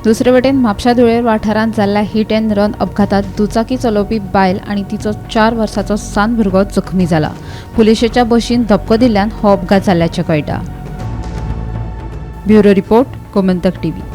दुसरे वटेन म्हापशा धुळेर वाठारांत जाल्ल्या हिट अँड रन अपघातात दुचाकी चलोवपी बायल आनी तिचो 4 वर्सांचो सान भुरगो जखमी जाला. पुलिशेच्या बशीन धपको दिल्ल्यान हो अपघात जाल्ल्याचें कळटा. Bureau report, Gomantak TV.